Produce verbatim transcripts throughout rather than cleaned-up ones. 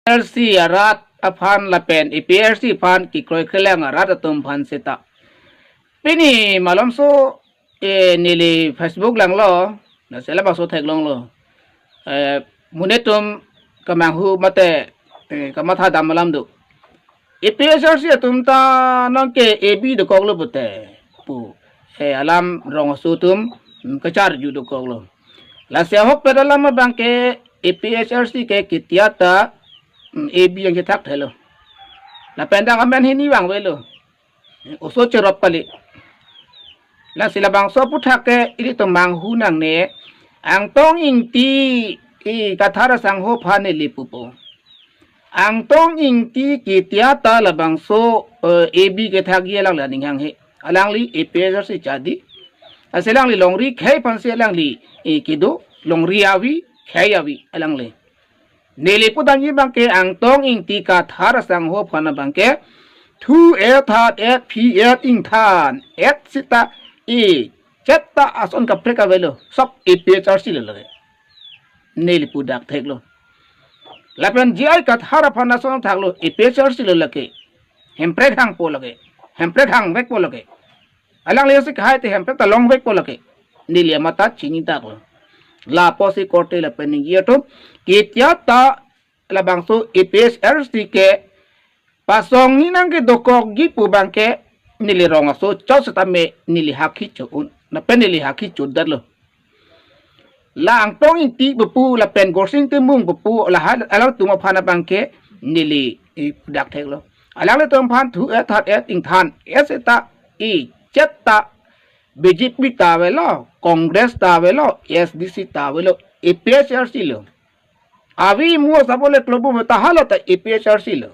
APHLC arat aphan lapen APHLC aphan kekroikrelang arat atum aphan seta. Pini malomso, eh, neli Facebook langlo, lasi labangso theklonglo. Eh, monit atum kemanghu mate, eh, kamatha dam alam do. APHLC atum ta nangke A B dokoklo pute pu, eh, alam rong aso atum, mm, kacharju dokoklo. Lasi ahokpet alam abangke APHLC ke ketia ta, mm, A B yang kethakthelo. Lapen dak amen hini vangvelo. Oso cherop kali. Lasi labangso aphuthak ke ilitum manghu nangne. Angtong Ingti, i Kathar asangho aphan neli pupo. Angtong Ingti ketia ta labangso, eh, A B kethakji alangli aning hanghe. Alangli APHLC chadi. Lasi alangli longri khei aphansi alangli, i kedo, longri avi, khei avi alangli. Neli pudamji abangke Angtong Ingti Kathar asangho aphan abangke thu-et, hat-et, phi-et, ingthan-et seta, i chetta ason kaprek avelo, sob APHLC lo lake. Neli pudak theklo. Lapen J I Kathar aphan ason thaklo, APHLC lo lake. Hemprek hangpo lake. Hemprek hangvekpo lake. Alanglisi kahai te hemprek ta longvekpo lake. Neli amat ta chinitaklo. Lapusi korte lapen ningje atum, ketia ta labangso APHLC ke pasongni nangkedokokji pu abangke neli rong aso chot setame neli hakhi cho-un. Lapen neli hakhi chodetlo. La Angtong Ingti pupu lapen Gorsing Timung pupu lahai alangtum aphan abangke neli, eh, pudak theklo. Alanglitum aphan thu-et, hat-et, ingthan-et seta, i chetta BJP ta avelo, Congress ta avelo, ASDC ta avelo, APHLC lo. Avi imu asap ole klobum ta hala ta APHLC lo.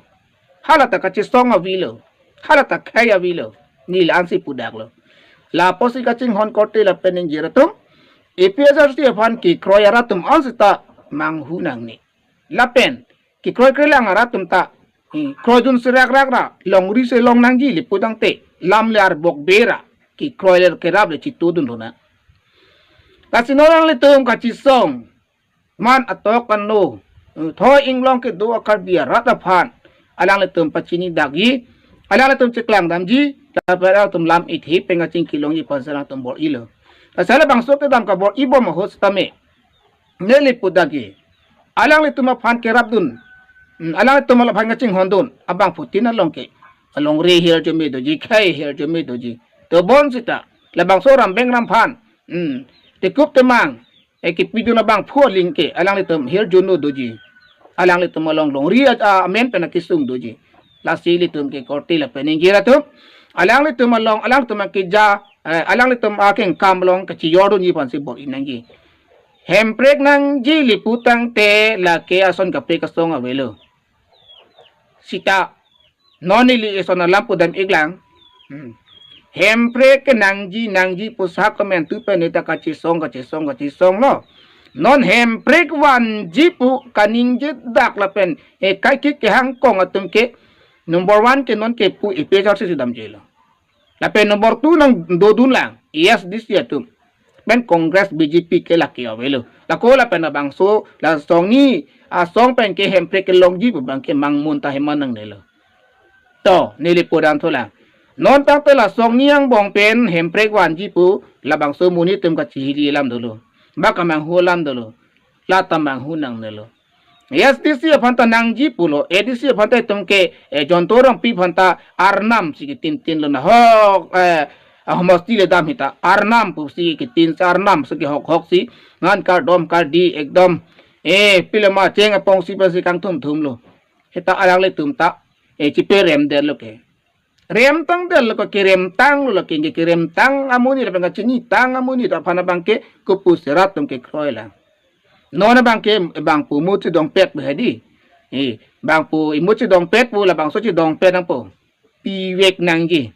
Hala ta kachesong avelo. Hala ta khei avelo. Neli ansi pudaklo. Lapusi kachinghon korte lapen ningje atum, APHLC aphan kekroi arat atum an seta manghu nangne. Lapen kekroikrelang arat atum ta, hmm, kroidun serak rak ra, longri se long nangji le pudangte, lam le arbok bera, kekroi le kerap le chitudun rona. Lasi non alanglitum kachesong, man atok ano, eh, thoi inglong kedo a-Karbi arat aphan alanglitum pachinidakji, alanglitum cheklang damji, lapen alanglitum lam ithi pen kachingki longji aphansi alanglitum bor-ilo. Lasi labangso kedam kabor-ibom ahut setame neli pudakji, alanglitum aphan kerapdun, mm, alanglitum aphan kachinghondun abangphutin along ke, alongri hirjume doji, khei hirjume doji. Tobon seta labangso rambeng ramphan, mm, tekup temang, eh, kepidun abangphu aling ke alanglitum hirjuno doji. Alanglitum along longri a-, a-, amen pen akesung doji. Lasi ilitum ke korte lapen ningje atum, alanglitum along, alanglitum akeja, eh, alanglitum akengkam along kachijordunji aphansi bor-i nangji. Hemprek nangji le putangte lake ason kaprek asong avelo. Seta non neli eson alam pudam iklang. Hmm. Hemprek ke nangji, nangji pu sak komentu pen neta kachesong, kachesong, kachesonglo. Non hemprek vanji pu kaningje dak lapen, eh, kaikik kehangkong atum ke number one ke non kepu APHLC si damjelo. Lapen number two nangdodun lang ASDC atum. Pen Congress BJP ke lake avelo. Lako lapen labangso, la songni asong pen ke hemprek kelongji pu abangke mangmun ta heman nangnelo. To, neli pudam thulang. Non tangte la songni angbong pen hemprek vanji pu labangso monit atum kachihili alam dolo. Ba kamanghu alam dolo. La ta manghu nangnelo. ASDC aphan ta nangji pulo, ADC aphan ta itum ke, eh, Jayanta Rongpi aphan ta arnam si ketin tin lo nahok, eh, ahomosti le dam hita, arnam pusi ketin si arnam si kehok hok si, ngan kardom kardi ekdom, eh, pilo ma cheng apong si pensi kangthum thum lo. Hita alanglitum ta, eh, chiperem detlo ke. Remtang detlo ke, keremtanglo lake, keremtang amonit lapen kachinitang amonit aphan abangke kopusi rat atum kekroi lang. Non abangke bangpo imut si dongpet pu hedi. Eh, bangpo imut si dongpet pu labangso si dongpet nangpo. Pivek nangji.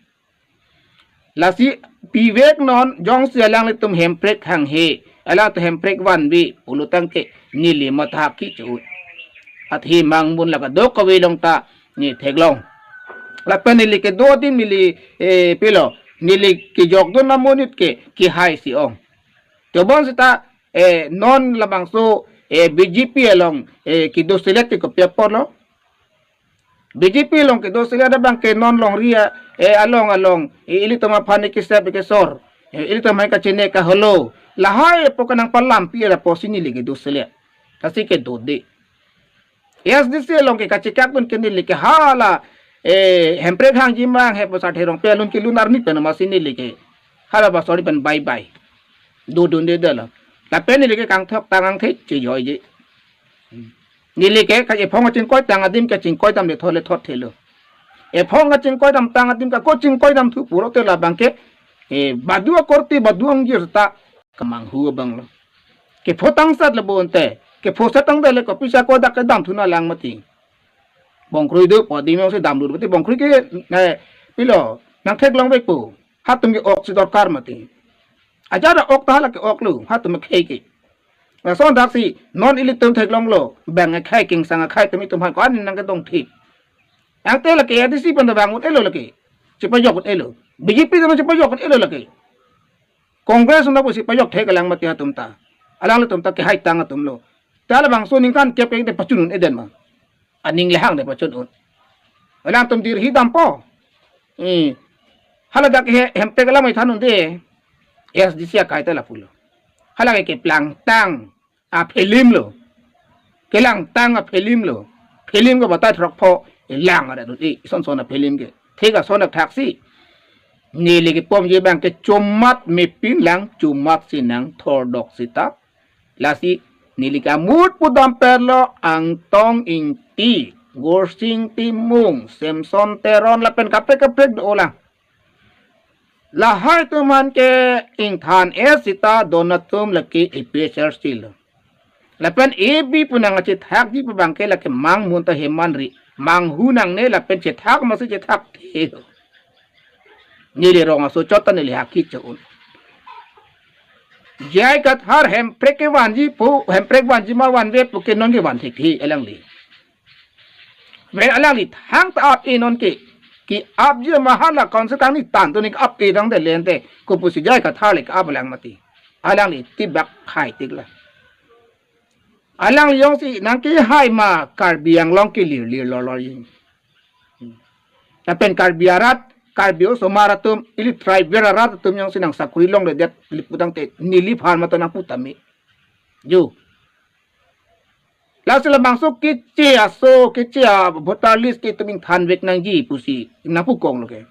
Lasi pivek non jongsi alanglitum hemprek hanghe, alanglitum hemprek vanve pulo tangte neli matha kichu. Athe mangmun la kadokave along ta ne theklong. Lapen neli kedo adim neli, eh, pilo, neli kejokdun amonit ke kehai si ong. Tobon seta, eh, non labangso, eh, BJP along, eh, kedo select ke kopi aporlo. B J P along kedo sele ada abang ke non longri a, eh, along along, eh, ilitum aphan ke step ke sor, eh, ilitum hai kachine kaholo. Lahai apo kanang palampi ada pusi neli kedo sele. Lasi kedo de. A S D C along ke kachekak dun ke neli ke hala, eh, Hemprek hangji mang he pasar therong pe alun kelun arni pen masi neli ke hala ba sorry pen bye bye. Dodunde dala. Lapen neli ke kangthok tang angthe chejoiji. Neli ke ka ephong chingkoi tang adim ke chingkoi dam le thole thot thelo. Ephong chingkoi dam tang adim ka ko chingkoi dam thu puro te labang ke, eh, badu akorte badu angjir ta kemanghu abang lo. Kepho tangsat le bonte. Kepho setang de le kopisa ko dak kedam thu na lang mati. Bongkrui do po adim jongsi dam lut mati bongkrui ke, eh, pilo nangtheklong vekpo. Hatum ke ok si dorkar mati. Ajat ok ta hala ke ok lo, hatum ke khei ke. Lason daksi non ilitum theklonglo, bang akhei kingsang akhei atum itum hai ko-an nang kedong thip. Angte lake A D C pen bang un-elo lake. Chepajok un-elo. B J P pen chepajok un-elo lake. Congress un pusi pajok thek alang mati atum ta. Alanglitum ta kehai tang atum lo. Ta labangso ningkan kep ke de pachun un-e den ma. Aning lehang de pachun un. Alangtum dirhi dampo. Eh. Hala dak he Hemprek alam mai than un de. A S D C akai ta lapulo. Hala ke keplang tang a film lo. Kelang tang a film lo. Film ko batai throk pho, eh, lang ada dut i, son son a film ke. Thik ason a thaksi. Neli kepom je abang ke chomat mepin lang, chomat si nangthordok sita. Lasi neli ke amut pudam perlo Angtong Ingti, Gorsing Timung, Samson Teron lapen kaprek kaprek do olang. Lahai atum aphan ke ingthan-e sita don atum lake A P H L C lo. Lapen A B pu nangchethakji pu abang ke lake mangmun ta heman ri. Manghu nangne lapen chethak masi chethak the. Neli rong aso chot ta neli haki cho un. J I Kathar Hemprek kevanji pu, Hemprek vanji ma vanve pu ke non kevan thekthi alangli. Ven alangli thangta ap-e non ke. Ke-apji ma hala council kangni tan to ni ap-e dang de lente. Kopusi J I Kathar le ke-ap lang mati. Alangli tibak hai tik la. Alangli jongsi nangkehai ma Karbi Anglong ke lir lir lor lor yin. Lapen Karbi arat, Karbi osomar atum, ili tribal arat atum jongsi nang sakuri longledet ili pu tangte neli aphan mata nangpu tame. Jo. Lasi labangso keche aso, keche a voter list ke itum ingthan vek nangji pusi nangpu konglo ke.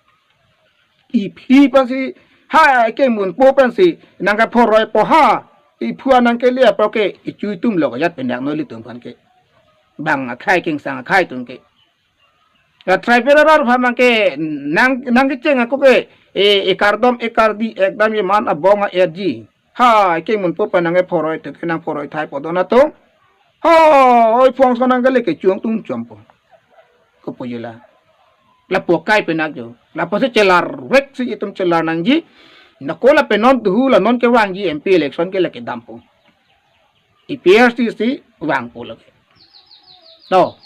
Iphi pensi, ha, kemunpo pensi nangkephoroi po ha, iphu anang kele apor ke ichu itum lo kajat pendak no ilitum aphan ke. Bang akhei kingsang akhei atum ke. La tribal arat aphan abang ke nang, nangkecheng ako ke, e, ekardom ekardi ekdam yeman abong a-erji. Ha, kemunpo pen nangkephoroi to ke nangphoroi thai po don atum. Ha, oi phong son nangkele ke chuang tung chompo. Kopuji la. Lapu akai penak jo. Lapusi chelar vek si itum chelar nangji. Nako lapen non tuhu la non kevangji M P election ke lake dampo. A P H L C vangpo lake. To.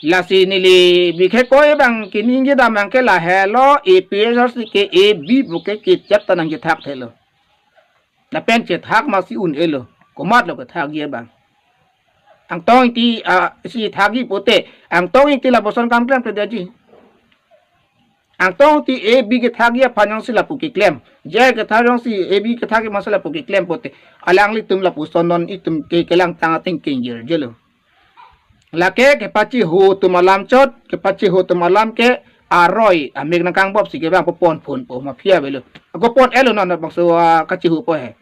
Lasi neli bikhe koi abang keningje dam abang ke lahelo A P H L C ke A B pu ke kechap ta nangchethak thelo. Lapen chethak masi un-elo. Komat lo kethakji abang. Angtong Ingti, ah, si thakji pote. Angtong Ingti lapuson kam klemkle daji. Angtong Ingti A B kethakji aphan jongsi lapu keklem. J I Kathar jongsi A B kethakji masi lapu keklem pote. Alanglitum lapuson non itum ke kelang tang ateng kengjirjelo. Lake kepachiho atum alam chot, kepachiho atum alam ke aroi, amek nangkangbop si ke bang pon phone po mafia avelo. Ako pon-elo non bangso, ah, kachihopo he.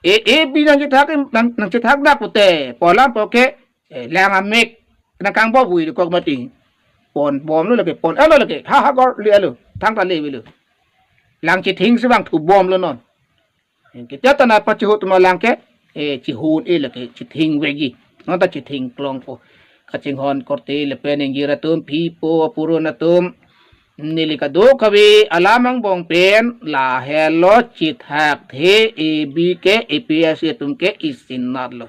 E, A B nangchethak, nang, nangchethak dak pote, pu alam po ke, eh, lang amek, nangkangbop vui kok mati. Pon bomlo lake, pon-elo lake, ha ha gor le-elo, thangta le avelo. Lang chething si bang thu bomlo non. Kita ta nangpachiho atum alam ke, eh, chiho un-e lake, chething vekji. Non ta chething klongpo. Kachinghon korte lapen ingjir atum, phi po apurun atum. Neli kadokave alam angbong pen lahelo chethak the A B ke A P H L C atum ke isinat lo.